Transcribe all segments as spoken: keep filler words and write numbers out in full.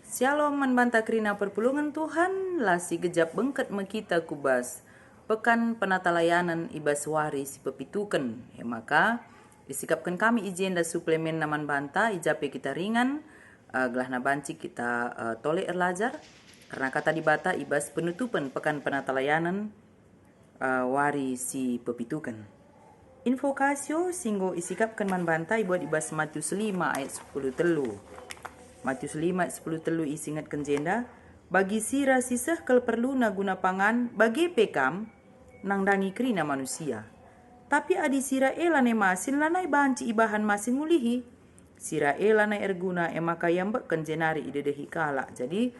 Shalom man banta kerina perpulungen Tuhan, la sigejap bengket me kita ku bas Pekan Penatalayanen i bas wari si pepituken. E maka, isikapken kami i jenda suplemenna man banta, i ja pe kita ringan, eh, gelahna banci kita, eh, tole erlajar kerna Kata Dibata i bas penutupen Pekan Penatalayanen, eh, wari si pepituken. Invokasio si enggo isikapken man banta ibuat i bas Matius lima ayat sepuluh telu. Matius lima ayat sepuluh telu isingetken jenda, "Bagi sira si seh kal perluna guna pangan, bage pe kam, nandangi kerina manusia. Tapi adi sira e lanai masin, lanai banci ibahan masin mulihi. Sira e lanai erguna, e maka iambekken jenari idedehi kalak." Jadi,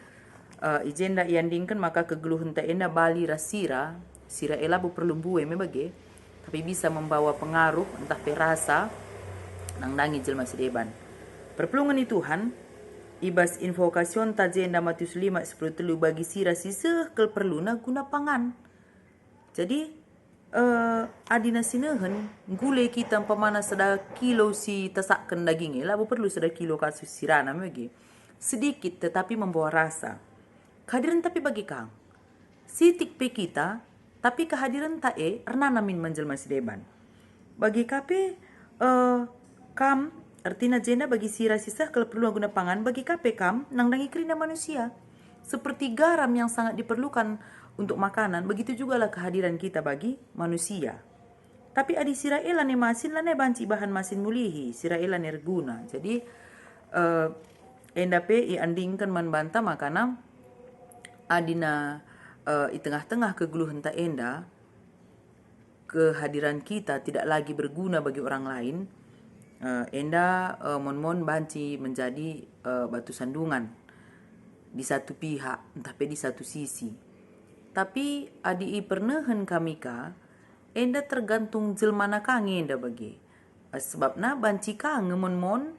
eh, i jenda iandingken maka kegeluhenta enda bali ras sira. Sira e labo perlu mbue me bage, tapi bisa membawa pengaruh ntah pe rasa nandangi jelma si deban. Perpulungen ni Tuhan, i bas invokasionta jenda Matius lima sepuluh telu, "Bagi sira si seh kal perluna guna pangan." Jadi, eh, adina sinehen, nggule kita umpamana sada kilo si tasakken daging e, labo perlu sada kilo kasus sirana me bage. Sedikit tetapi membawa rasa. Kehadiren tapi bagi kang. Sitik pe kita, tapi kehadirenta e ernanam min man jelma si deban. Bagi ka pe, eh, kam, ertina jenda bagi sira si seh kal perluna guna pangan, bagi ka pe kam nandangi kerina manusia. Seperti garam yang sangat diperlukan untuk makanan, begitu jugalah kehadiran kita bagi manusia. Tapi adi sira e lanai masin, lanai banci ibahan masin mulihi, sira e lanai erguna. Jadi, eh, enda pe iandingken man banta makana adina, eh, i tengah-tengah kegeluhenta enda, kehadiran kita tidak lagi berguna bagi orang lain, eh, enda, eh, mon-mon banci menjadi, eh, batu sandungan di satu pihak, ntah pe di satu sisi. Tapi adi ipernehen kami ka, enda tergantung jelmana ka nge enda bage. Eh, sebabna banci ka nge mon-mon,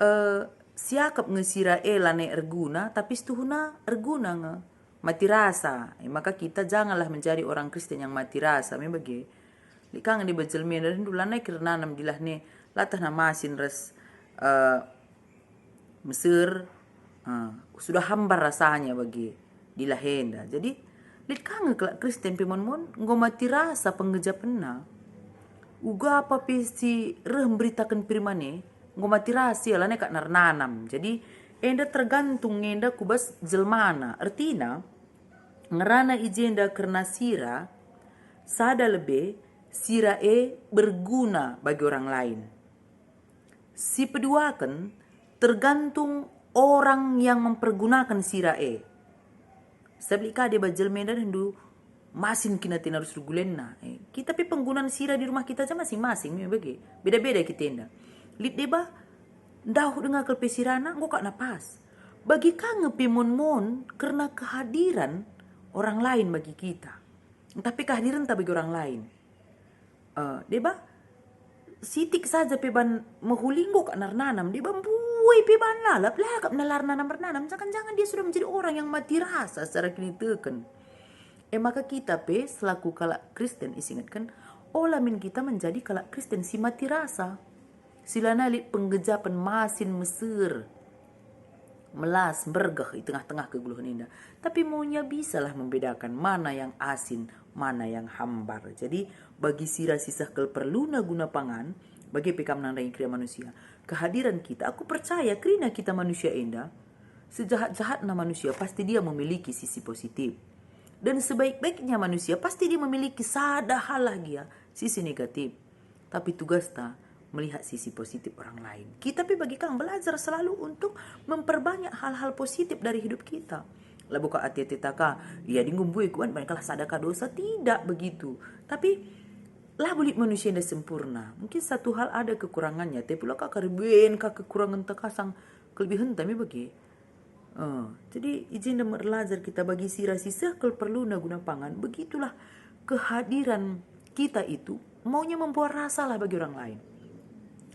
eh, siakap nge sira e lanai erguna, tapi situhuna erguna nge. Mati rasa. E maka kita janganlah menjadi orang Kristen yang mati rasa, me bage. Lit ka nge deba jelma enda ndu lanai kernanam dilahna, latahna masin ras, eh, meser, eh, sudah hambar rasanya bage dilah enda. Jadi, lit ka nge kalak Kristen pe mon-mon enggo mati rasa penggejapenna. Uga apa pe si reh mberitaken firman e, enggo mati rasa ia, lanai kap ernanam. Jadi, enda tergantung enda ku bas jelmana. Ertina, ngerana i jenda kerna sira, sada lebe, sira e berguna bagi orang lain. Si peduaken, tergantung orang yang mempergunakan sira e. Sabap lit ka deba jelma enda ndu masin kin atena ras ergulenna. Eh, kita pe penggunan sira di rumah kita aja masing-masing, me bage. Beda-beda kita enda. Lit deba, ndauh denga kal pe sirana, enggo kap na pas. Bagi ka nge pe mon-mon kerna kehadiran orang lain bagi kita. Ntah pe kehadirenta bagi orang lain. Eh, deba, sitik saja pe ban mehuli enggo kap ernanam, deba mbue pe ban lalap, la kap nela ernanam ernanam, jangan-jangan dia sudah menjadi orang yang mati rasa secara kiniteken. E maka kita pe selaku kalak Kristen isingetken, ola min kita menjadi kalak Kristen si mati rasa. Si lanai lit penggejapen masin meser, melas, mbergeh i tengah-tengah kegeluhen enda. Tapi maunya bisalah membedakan mana yang asin, mana yang hambar. Jadi, bagi sira si seh kal perluna guna pangan, bage pe kam nandangi kerina manusia. Kehadiran kita, aku percaya kerina kita manusia enda, sejahat-jahatna manusia pasti dia memiliki sisi positif. Dan sebaik-baiknya manusia pasti dia memiliki sada hal lah gia, sisi negatif. Tapi tugasta melihat sisi positif orang lain. Kita pe bagi kang belajar selalu untuk memperbanyak hal-hal positif dari hidup kita. Labo ka ate-ateta ka, "Ia adi enggo mbue kuban, ban kalah sada ka dosa." Tidak begitu. Tapi labo lit manusia enda sempurna. Mungkin satu hal ada kekurangannya, tapi la ka kari ben ka kekurangenta kasang kelebihenta me bage. Eh, jadi i jenda me erlajar kita bagi sira si seh kal perluna guna pangan, begitulah kehadiran kita itu maunya membawa rasalah bagi orang lain.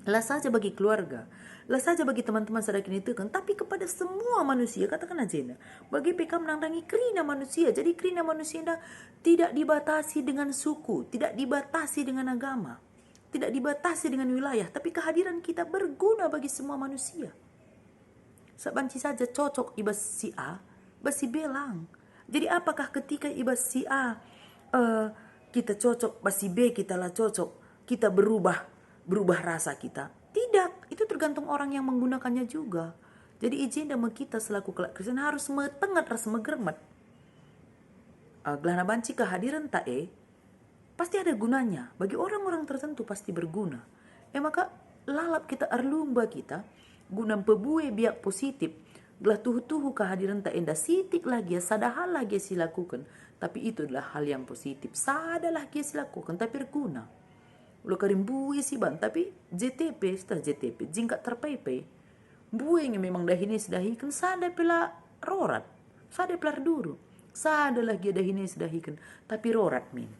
La saja bagi keluarga, la saja bagi teman-teman sada kiniteken, tapi kepada semua manusia, katakan aja enda. Bage pe kam nandangi kerina manusia. Jadi kerina manusia enda tidak dibatasi dengan suku, tidak dibatasi dengan agama, tidak dibatasi dengan wilayah, tapi kehadiran kita berguna bagi semua manusia. Sabanci saja cocok i bas si A, bas si B lang. Jadi apakah ketika i bas si A, eh, kita cocok, bas si B kita la cocok, kita berubah, berubah rasa kita? Tidak, itu tergantung orang yang menggunakannya juga. Jadi i jenda me kita selaku kalak Kristen harus metenget ras megermet. Eh, gelahna banci kehadirenta e, pasti ada gunanya. Bagi orang-orang tertentu pasti berguna. E maka, lalap kita erlumba kita guna mpebue biak positif, gelah tuhu-tuhu kehadirenta enda sitik lah gia, sada hal lah gia silakuken, tapi itu adalah hal yang positif. Sada lah gia silakuken, tapi erguna. Ula kari mbue siban, tapi J T P, setah J T P, jingkat terpaipai. Mbue nge memang dahin e sidahiken, sada pe la rorat, sada pe la erduru. Sada lah gia dahin e sidahiken, tapi rorat min.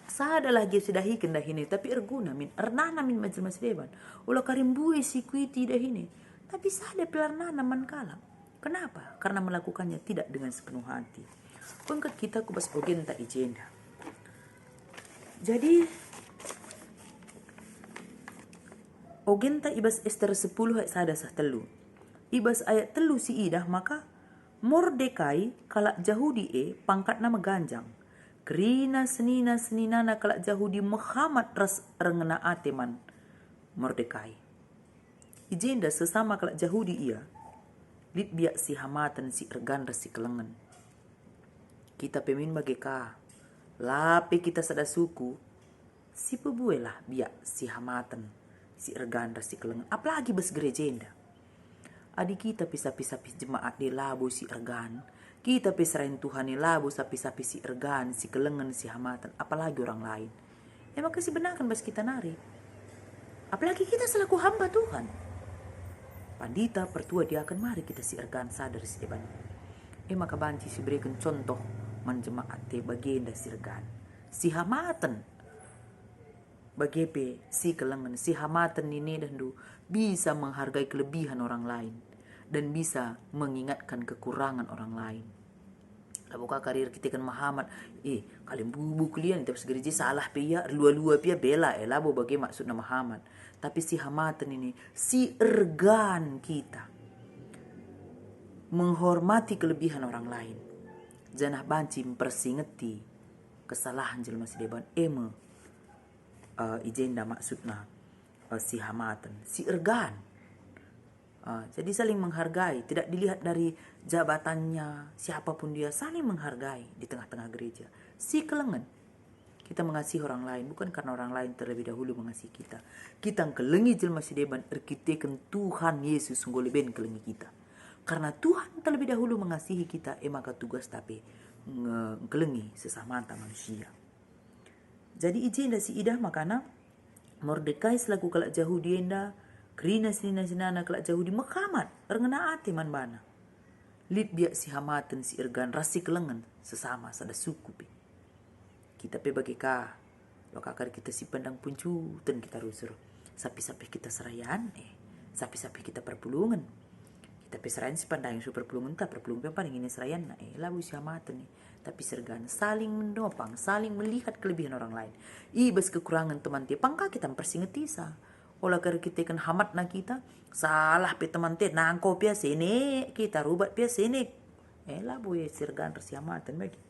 Sada lah gia sidahiken dahin e, tapi erguna min, ernanam min man jelma si deban. Ula kari mbue sikuiti dahin e, tapi sada pe la ernanam man kalak. Kenapa? Karena melakukannya tidak dengan sepenuh hati. Kuengket kita ku bas ogenta i jenda. Jadi, ogenta i bas Ester sepuluh ayat sada seh telu. I bas ayat telu si idah maka Mordekai, kalak Jahudi e, pangkatna meganjang. Kerina senina-seninana kalak Jahudi mehamat ras erngena ate man Mordekai. I jenda sesama kalak Jahudi ia, lit biak si hamaten, si ergan ras si kelengen. Kita pe min bage ka. La pe kita sada suku, sipebuelah biak si hamaten, si ergan ras si kelengen, apalagi bas gereja enda. Adi kita pe sapih-sapih jemaat e labo si ergan, kita pe serayan Tuhan e labo sapih-sapih si ergan, si kelengen, si hamaten, apalagi orang lain. E maka sibenaken bas kita nari. Apalagi kita selaku hamba Tuhan. Pandita, pertua, diaken, mari kita si ergan sada ras si deban. E maka banci sibereken contoh man jemaat e bagenda si ergan, si hamaten, bage pe si kelengen, si hamaten nina idahndu, bisa menghargai kelebihan orang lain dan bisa mengingatkan kekurangan orang lain. Labo ka kari erkiteken mehamat, eh, kalimbubu kelian, tapi segereja salah pe ia, erlua-lua pe ia, bela, eh, labo bage maksudna mehamat. Tapi si hamaten ini, si ergan kita menghormati kelebihan orang lain, janah banci mpersingeti kesalahan jelma si deban, e me, eh, i jenda maksudna, eh, si hamaten, si ergan. Ah, jadi saling menghargai, tidak dilihat dari jabatannya, siapapun dia, saling menghargai di tengah-tengah gereja. Si kelengen. Kita mengasihi orang lain, bukan karena orang lain terlebih dahulu mengasihi kita. Kita ngkelengi jelma si deban erkiteken Tuhan Yesus enggo leben ngkelengi kita. Karena Tuhan terlebih dahulu mengasihi kita, e maka tugasta pe nge-, ngkelengi sesamanta manusia. Jadi i jenda si idah makana Mordekai selaku kalak Jahudi enda, kerina senina-seninana kalak Jahudi mehamat, erngena ate man bana. Lit biak si hamaten, si ergan ras si kelengen, sesama sada suku pe. Kita pe bage ka, maka kari kita si pendang puncuten kita rusur. Sapih-sapih kita serayan, eh, sapih-sapih kita perpulungen. Kita pe serayan si pandai su perpulungenta, perpulungen pe paling ini serayanna, eh, labo si hamaten, eh. Tapi si ergan, saling menopang, saling melihat kelebihan orang lain. I bas kekurangan temanta e pang ka kita mpersingetisa. Ola kari erkiteken hamatna kita, salah pe temanta e, nangko pe ia senek kita, rubat pe ia senek. Eh, labo ia si ergan ras si hamaten bage.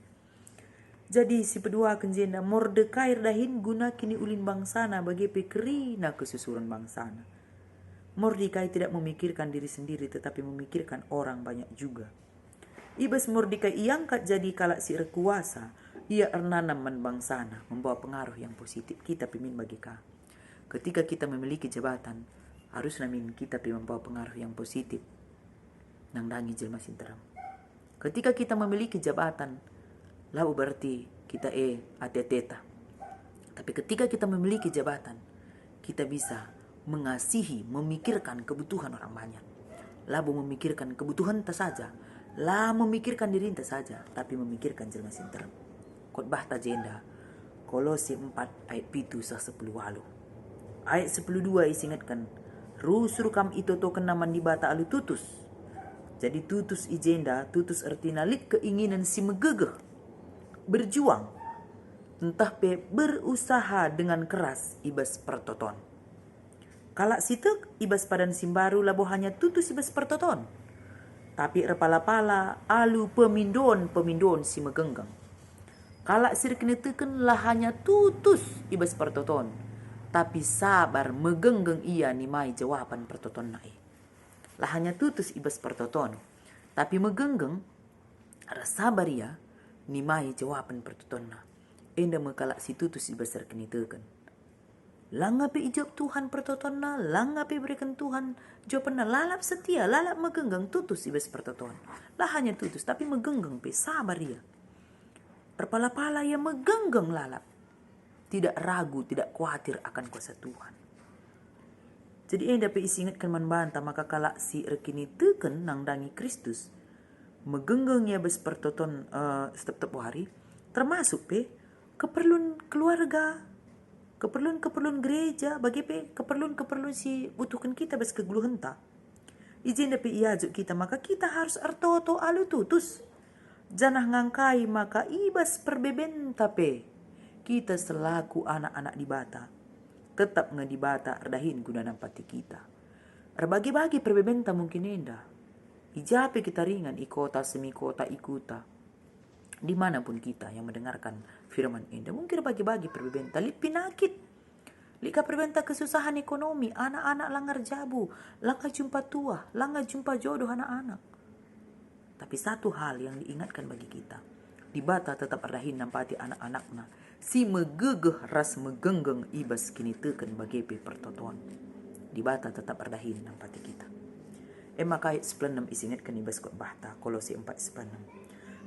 Jadi, sipeduaken jenda, Mordekai erdahin guna kiniulin bangsana bage pe kerina kesusuren bangsana. Mordekai tidak memikirkan diri sendiri, tetapi memikirkan orang banyak juga. I bas Mordekai iangkat jadi kalak si erkuasa, ia ernanam man bangsana, membawa pengaruh yang positif. Kita pe min bage ka. Ketika kita memiliki jabatan, harusna min kita pe membawa pengaruh yang positif nandangi jelma si nterem. Ketika kita memiliki jabatan, labo berarti kita e ate-ateta. Tapi ketika kita memiliki jabatan, kita bisa mengasihi, memikirkan kebutuhan orang banyak. Labo memikirkan kebutuhanta saja, la memikirkan dirinta saja, tapi memikirkan jelma si nterem. Khotbahta jenda, Kolose empat ayat pitu seh sepuluh waluh. Ayat sepuluh dua isingetken, "Rusur kam itotokenna man Dibata alu tutus." Jadi tutus i jenda, tutus ertina lit keinginen si megegeh, berjuang, ntah pe berusaha dengan keras i bas pertoton. Kalak si tek i bas padan si mbaru labo hanya tutus i bas pertoton, tapi erpala-pala alu pemindon-pemindon si megenggeng. Kalak si erkiniteken la hanya tutus i bas pertoton, tapi sabar megenggeng ia nimai jawapan pertotonna e. La hanya tutus i bas pertoton, tapi megenggeng ras sabar ia nimai jawapan pertotonna. Enda me kalak si tutus i bas erkiniteken. Langa pe ijawab Tuhan pertotonna, langa pe ibereken Tuhan jawapanna, lalap setia, lalap megenggeng, tutus i bas pertoton. La hanya tutus, tapi megenggeng pe, sabar ia. Erpala-pala ia megenggeng lalap. Tidak ragu, tidak kuatir akan kuasa Tuhan. Jadi enda pe isingetken man banta maka kalak si erkiniteken nandangi Kristus, megenggeng ia bas pertoton, eh, setep-tep wari, termasuk pe keperlun keluarga, keperlun-keperlun gereja, bage pe keperlun-keperlun si butuhken kita bas kegeluhenta. I jenda pe iajuk kita maka kita harus ertoto alu tutus, janah ngangkai maka i bas perbebenta pe kita selaku anak-anak Dibata, tetap nge Dibata erdahin guna nampati kita. Erbagi-bagi perbebenta mungkin enda. I ja pe kita ringan, i kota semi kota, i kuta. Di mana pun kita yang mendengarkan firman enda, mungkin erbagi-bagi perbebenta, lit pinakit, lit ka perbebenta kesusahan ekonomi, anak-anak langa erjabu, langa jumpa tuah, langa jumpa jodoh anak-anak. Tapi satu hal yang diingatkan bagi kita, Dibata tetap erdahin nampati anak-anakNa si megegeh ras megenggeng i bas kiniteken bage pe pertoton. Dibata tetap erdahin nampati kita. E maka ayat sepuluh enem isingetken i bas khotbahta, Kolose empat sepuluh enem.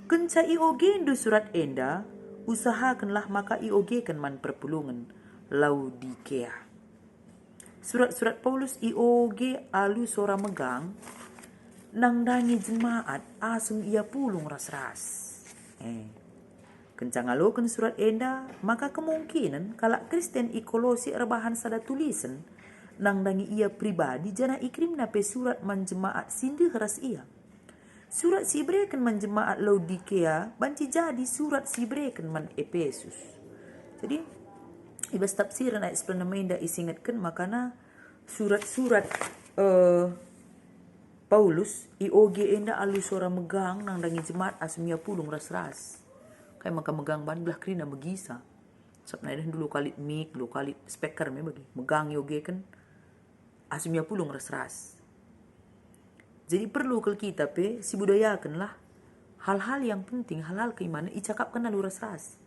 Kenca iogendu surat enda, usahakenlah maka iogeken man perpulungen Laodikea. Surat-surat Paulus ioge alu sora megang, nandangi jemaat asum ia pulung ras-ras. Eh. Kenca ngaloken surat enda, maka kemungkinen kalak Kristen i Kolose erbahan sada tulisen, nandangi ia pribadi janah ikirimna pe surat man jemaat si ndeh ras ia. Surat si ibereken man jemaat Laodikea banci jadi surat si ibereken man Epesus. Jadi, i bas tafsiren ayat sepuluh enem enda isingetken makana surat-surat, eh, Paulus ioge enda alu sora megang nandangi jemaat asum ia pulung ras-ras. Kai maka megang ban gelah kerina megisa. Sabap nai dulu kalit mik, dulu kalit speaker me bagi. Megang iogeken asum ia pulung ras-ras. Jadi perlu kal kita pe sibudayakenlah hal-hal yang penting, hal-hal keimanan icakapken alu ras-ras.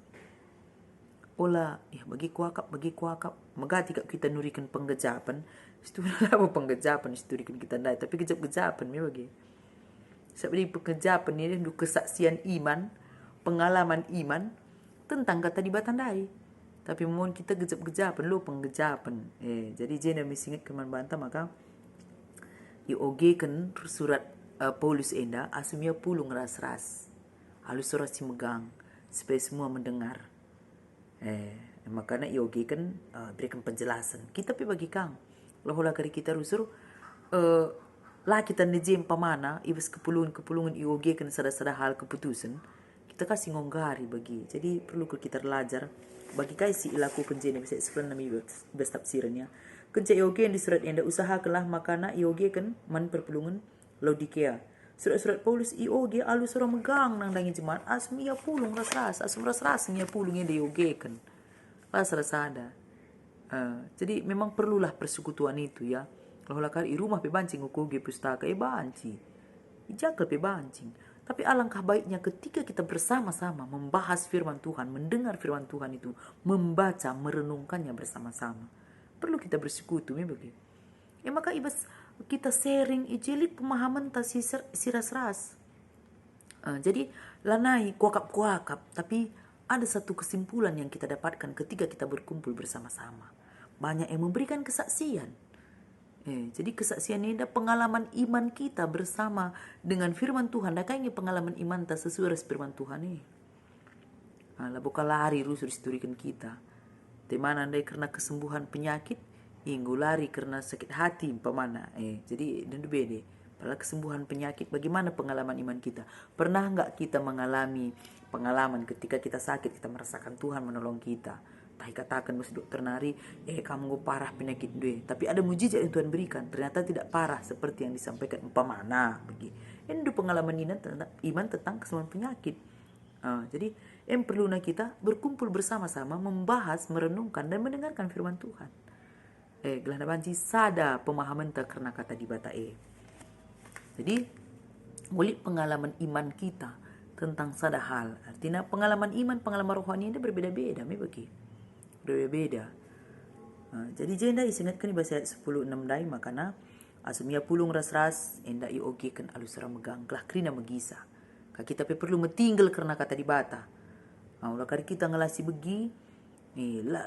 Ola, ya, bagi kuakap, bagi kuakap. Megati kap kita nuriken penggejapen. Situhuna labo penggejapen situriken kita ndai, tapi gejap-gejapen me bagi. Sabap di penggejapen ini ndu kesaksian iman, pengalaman iman tentang kata Dibata ndai. Tapi mun kita gejap-gejapen, lo penggejapen. Eh, jadi jenda me isingetken man banta maka iogeken surat, eh, Paulus enda asum ia pulung ras-ras. Alu sora si megang, supaya semua mendengar. Eh, makana iogeken, eh, ibereken penjelasen. Kita pe bagi kang. Ola-ola kari kita rusur, eh, la kita neje umpamana, i bas kepulungen-kepulungen iogeken sada-sada hal keputusen. Kita ka si ngonggari bagi. Jadi perlu kal kita erlajar bagi kai si ilakuken jenda bisa sepelan nami i bas tafsiren ya. Kenca ioge di surat enda usahakenlah makana iogeken man perpulungen Laodikea. Surat-surat Paulus ioge alu sora megang nandangi jemaat asum ia pulung ras-ras, asum ras-ras ia pulung enda iogeken. Ras-ras sada. Eh, jadi memang perlulah persekutuan itu ya. Kalau lakar i rumah pe banci ngukugi pustaka, eh banci. I jakel pe banci. Tapi alangkah baiknya ketika kita bersama-sama membahas firman Tuhan, mendengar firman Tuhan itu, membaca, merenungkannya bersama-sama. Perlu kita bersekutu, me bagi. E maka i bas kita sharing i je lit pemahamenta si ser-, si ras-ras. Eh, jadi lanai kuakap-kuakap, tapi ada satu kesimpulan yang kita dapatkan ketika kita berkumpul bersama-sama. Banyak yang memberikan kesaksian. Eh, jadi kesaksian ini ada pengalaman iman kita bersama dengan firman Tuhan. Dakai nge pengalaman imanta sesuai ras firman Tuhan eh. Ah, labo ka lari rusur situriken kita. Temana ndai kerna kesembuhan penyakit, enggo lari kerna sakit hati umpamana. Eh, jadi dendu bede. Padahal kesembuhan penyakit, bagaimana pengalaman iman kita? Pernah nggak kita mengalami pengalaman ketika kita sakit, kita merasakan Tuhan menolong kita? Tah ikataken bas dokter nari, eh, kamu enggo parah penyakitndu e. Tapi ada mujizat yang Tuhan berikan, ternyata tidak parah seperti yang disampaikan umpamana. Bagi. Enda pengalaman iman tentang, iman tentang kesembuhan penyakit. Ah, jadi, em perluna kita berkumpul bersama-sama, membahas, merenungkan, dan mendengarkan firman Tuhan. Eh, gelah banci sada pemahamenta kerna kata Dibata e. Jadi, lit pengalaman iman kita tentang sada hal. Artina pengalaman iman, pengalaman rohani enda berbeda-beda, me bagi. Berbeda-beda. Ah, jadi jenda isingetken i bas ayat sepuluh enem ndai makana, asum ia pulung ras-ras, enda iogeken alu sora megang, gelah kerina megisa. Ka kita pe perlu metinggel kerna kata Dibata. Ah, ula kari kita ngelasi begi, eh, la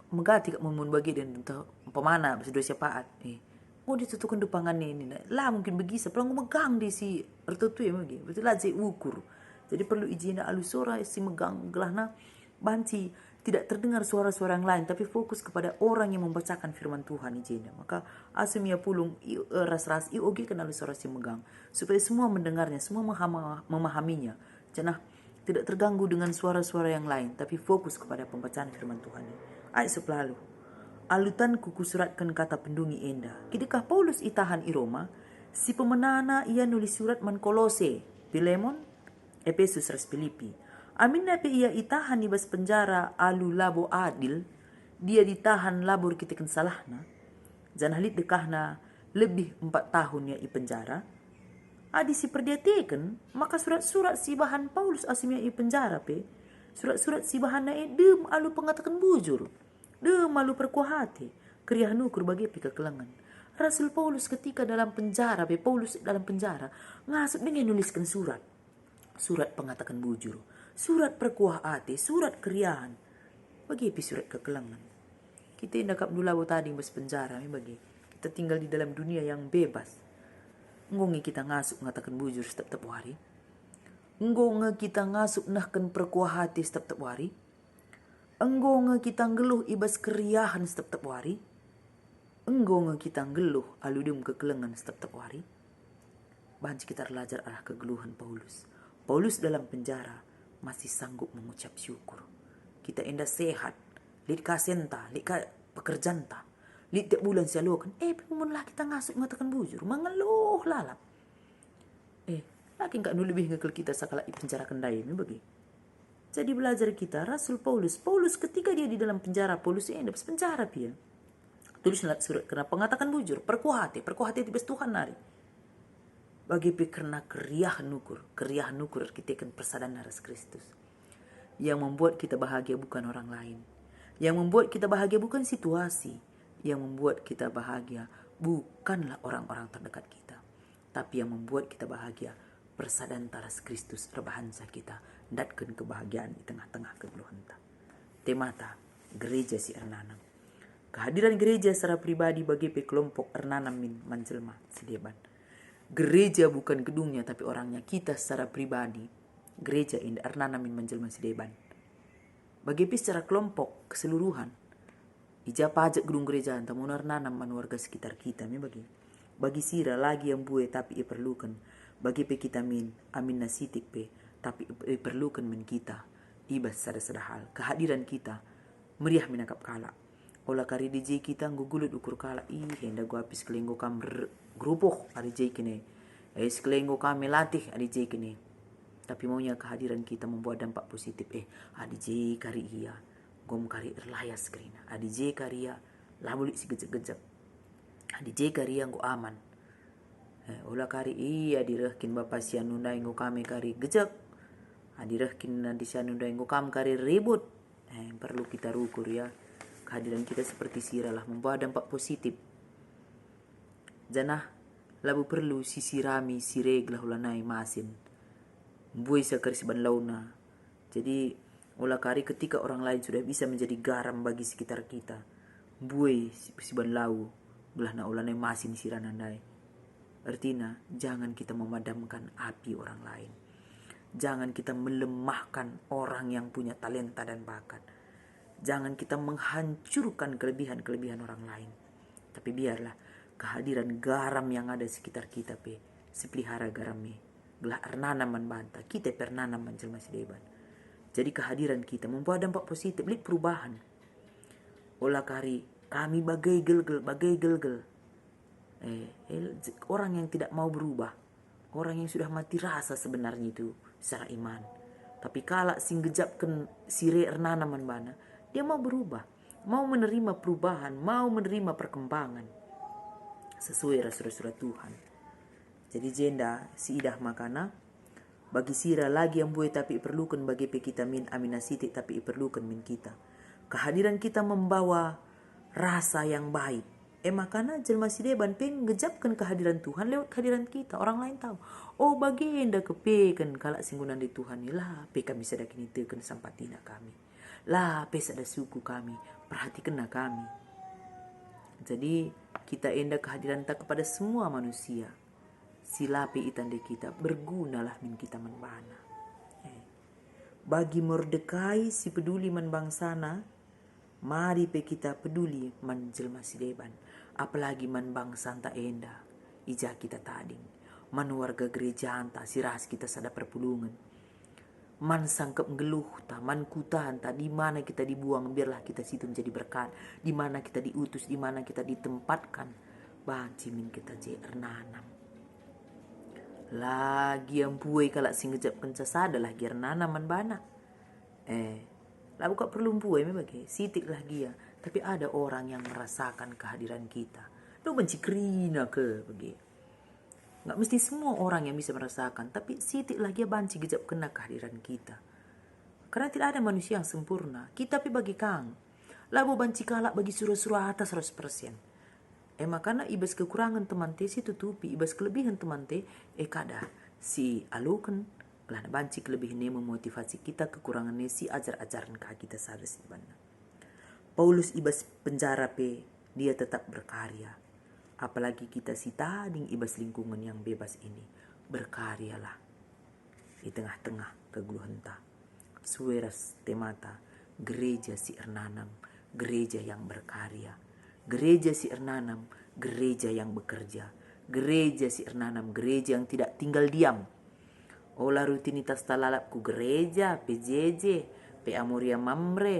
megati kap mun bagi den tah umpamana bas dua syafaat. Eh, enggo ditutuken depangan ini, la mungkin begisa, pala enggo megang di si ertoto e bagi. Berarti la je ukur. Jadi perlu i jenda alu sora si megang gelahna banci tidak terdengar suara-suara yang lain, tapi fokus kepada orang yang membacakan firman Tuhan i jenda. Maka asum ia pulung i, eh, ras-ras iogeken alu sora si megang, supaya semua mendengarnya, semua mehama-, memahaminya. Janah tidak terganggu dengan suara-suara yang lain, tapi fokus kepada pembacaan firman Tuhan. Ayat sepuluh. Alu tanku kusuratken kata pendungi enda. Kidekah Paulus itahan i Roma, si pemenana ia nulis surat man Kolose, Pilemon, Epesus ras Pilipi. Aminna pe ia itahan i bas penjara alu labo adil, dia ditahan labo erkiteken salahna, janah lit dekahna lebih empat tahun ia i penjara. Adi siperdiateken, maka surat-surat si ibahan Paulus asum ia i penjara pe, surat-surat si ibahanna e dem alu pengataken bujur, dem alu perkuah ate, keriahen ukur bage pe kekelengen. Rasul Paulus ketika dalam penjara pe, Paulus dalam penjara, ngasup denga nulisken surat. Surat pengataken bujur, surat perkuah ate, surat keriahen, bage pe surat kekelengen. Kita enda kap ndu labo tading bas penjara, me bage. Kita tinggal di dalam dunia yang bebas. Enggo nge kita ngasup ngataken bujur setep-tep wari? Enggo nge kita ngasup nehken perkuah ate setep-tep wari? Enggo nge kita nggeluh i bas keriahen setep-tep wari? Enggo nge kita nggeluh alu dem kekelengen setep-tep wari? Banci kita erlajar arah kegeluhen Paulus. Paulus dalam penjara masih sanggup mengucap syukur. Kita enda sehat, lit ka asenta, lit ka pekerjanta, lit tiap bulan sialoken, e pe mun la kita ngasup ngataken bujur, mengeluh lalap. Eh, la kin kap ndu lebih nge kal kita sekalak ipenjaraken ndai me bage. Jadi belajar kita, Rasul Paulus, Paulus ketika dia di dalam penjara, Paulus enda bas penjara pe ia. Tulisna surat kerna pengataken bujur, perkuah ate, perkuah ate i bas Tuhan nari. Bage pe kerna keriahen ukur, keriahen ukur erkiteken persadanna ras Kristus. Yang membuat kita bahagia bukan orang lain. Yang membuat kita bahagia bukan situasi. Yang membuat kita bahagia bukanlah orang-orang terdekat kita. Tapi yang membuat kita bahagia, persadanta ras Kristus erbahanca kita ndatken kebahagiaan i tengah-tengah kegeluhenta. Temata, gereja si ernanam. Kehadiran gereja secara pribadi bage pe kelompok ernanam min man jelma si deban. Gereja bukan gedungnya, tapi orangnya, kita secara pribadi. Gereja enda ernanam min man jelma si deban. Bage pe secara kelompok, keseluruhan. I ja pajek gedung gerejanta, muna ernanam man warga sekitar kita me bage. Bagi sira la gia mbue tapi iperluken, bage pe kita min, aminna sitik pe, tapi iperluken min kita. I bas sada-sada hal, kehadiran kita meriah min akap kalak. Ola kari D J kita enggo gulut ukur kalak, ih, enda gua apis kelenggo kam ger-, gerupuh adi je kene. Eh, sekelenggo kami latih adi je kene. Tapi maunya kehadiran kita membawa dampak positif. Eh, adi je kari ia, enggo me kari erlayas kerina. Adi je kari ia, labo lit si gejek-gejek. Adi je kari ia enggo aman. Eh, ola kari ia direhkin bapa si anu ndai enggo kami kari gejek. Adi rehkin nanti si anu ndai enggo kam kari ribut. Eh, perlu kita rukur ya. Kehadiran kita seperti siralah membawa dampak positif. Janah labo perlu si sirami, sire gelah ola nai masin. Mbue sa kari siban launa. Jadi, ola kari ketika orang lain sudah bisa menjadi garam bagi sekitar kita. Mbue si-, siban lau, gelahna ola nai masin sirana ndai. Ertina, jangan kita memadamkan api orang lain. Jangan kita melemahkan orang yang punya talenta dan bakat. Jangan kita menghancurkan kelebihan-kelebihan orang lain. Tapi biarlah kehadiran garam yang ada sekitar kita pe sipelihara garam e, gelah ernanam man banta, kita pe ernanam man jelma si deban. Jadi kehadiran kita membawa dampak positif, lit perubahan. Ola kari kami bage gelgel, bage gelgel. Eh, eh, orang yang tidak mau berubah. Orang yang sudah mati rasa sebenarnya itu secara iman. Tapi kalak si nggejapken si re ernanam man bana, dia mau berubah, mau menerima perubahan, mau menerima perkembangan sesuai ras sura-sura Tuhan. Jadi jenda siidah makana, bagi sira lagi ambue tapi iperluken bage pe kita min, amina sitik tapi iperluken min kita. Kehadiran kita membawa rasa yang baik. E makana jelma si deban pe ngejapken kehadiran Tuhan lewat kehadiran kita. Orang lain tahu, "Oh, bagenda kepeken kalak si enggo nandai Tuhan i, la pe kami sada kiniteken sampatina kami. La pe sada suku kami, perhatikenna kami." Jadi, kita enda kehadiranta kepada semua manusia. Si la pe itandai kita, bergunalah min kita man bana. Eh. Bagi Mordekai si peduli man bangsana, mari pe kita peduli man jelma si deban, apalagi man bangsanta enda, i ja kita tading, man warga gerejanta si ras kita sada perpulungen, man sangkep nggeluhta, man kutanta, di mana kita dibuang, biarlah kita situ menjadi berkat, di mana kita diutus, di mana kita ditempatkan, banci min kita je ernanam. Lagi ambue kalak si ngejapkenca sada lah gia ernanam man bana. Eh, labo kap perlu mbue me bage, sitik lah gia. Tapi ada orang yang merasakan kehadiran kita. Lo banci kerina ke bage. Nggak mesti semua orang yang bisa merasakan, tapi sitik lah gia banci gejapkenna kehadiran kita. Karena tidak ada manusia yang sempurna. Kita pe bage kang. Labo banci kalak bagi sura-sura atas seratus persen. E makana i bas kekurangen temanta si tutupi, i bas kelebihen temanta e kada si aloken, gelah banci kelebihen e memotivasi kita, kekurangen e si ajar-ajaren ka kita sada si banna. Paulus i bas penjara pe dia tetap berkarya. Apalagi kita si tading i bas lingkungan yang bebas ini, berkaryalah i tengah-tengah kegeluhenta. Sue ras temata, gereja si ernanam, gereja yang berkarya. Gereja si ernanam, gereja yang bekerja. Gereja si ernanam, gereja yang tidak tinggal diam. Ola rutinitas ta lalap ku gereja, P J J, P A Moria Mamre,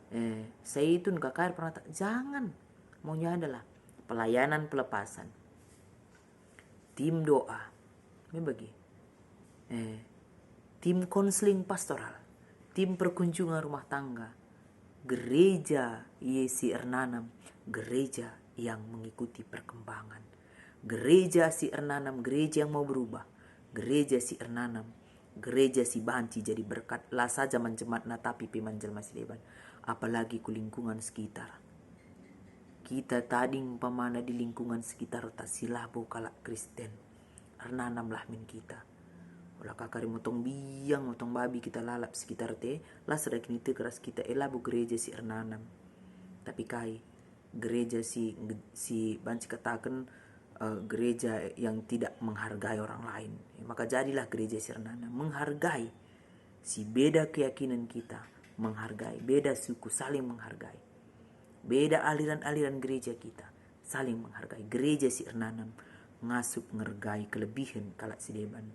eh, Saitun, K K R, Permata. Jangan. Maunya adalah pelayanan pelepasan. Tim doa. Me bagi. Eh, tim konseling pastoral. Tim perkunjungan rumah tangga. Gereja ye si ernanam. Gereja yang mengikuti perkembangan. Gereja si ernanam, gereja yang mau berubah. Gereja si ernanam, gereja si banci jadi berkat, la saja man jemaatna tapi pe man jelma si deban, apalagi ku lingkungan sekitar. Kita tading umpamana di lingkungan sekitarta si labo kalak Kristen, ernanamlah min kita. Ola ka kari motong biang, motong babi kita lalap sekitarta, la sada kiniteken ras kita, e labo gereja si ernanam. Tapi kai? Gereja si, si banci kataken, eh, gereja yang tidak menghargai orang lain. Maka jadilah gereja si ernanam, menghargai si beda keyakinan kita, menghargai beda suku, saling menghargai. Beda aliran-aliran gereja kita, saling menghargai. Gereja si ernanam ngasup ngergai kelebihen kalak si deban,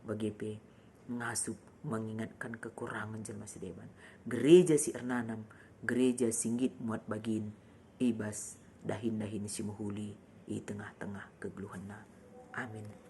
bage pe ngasup mengingatkan kekurangen jelma si deban. Gereja si ernanam, gereja si nggit muat bagin i bas dahin-dahin si mehuli i tengah-tengah kegeluhenna. Amin.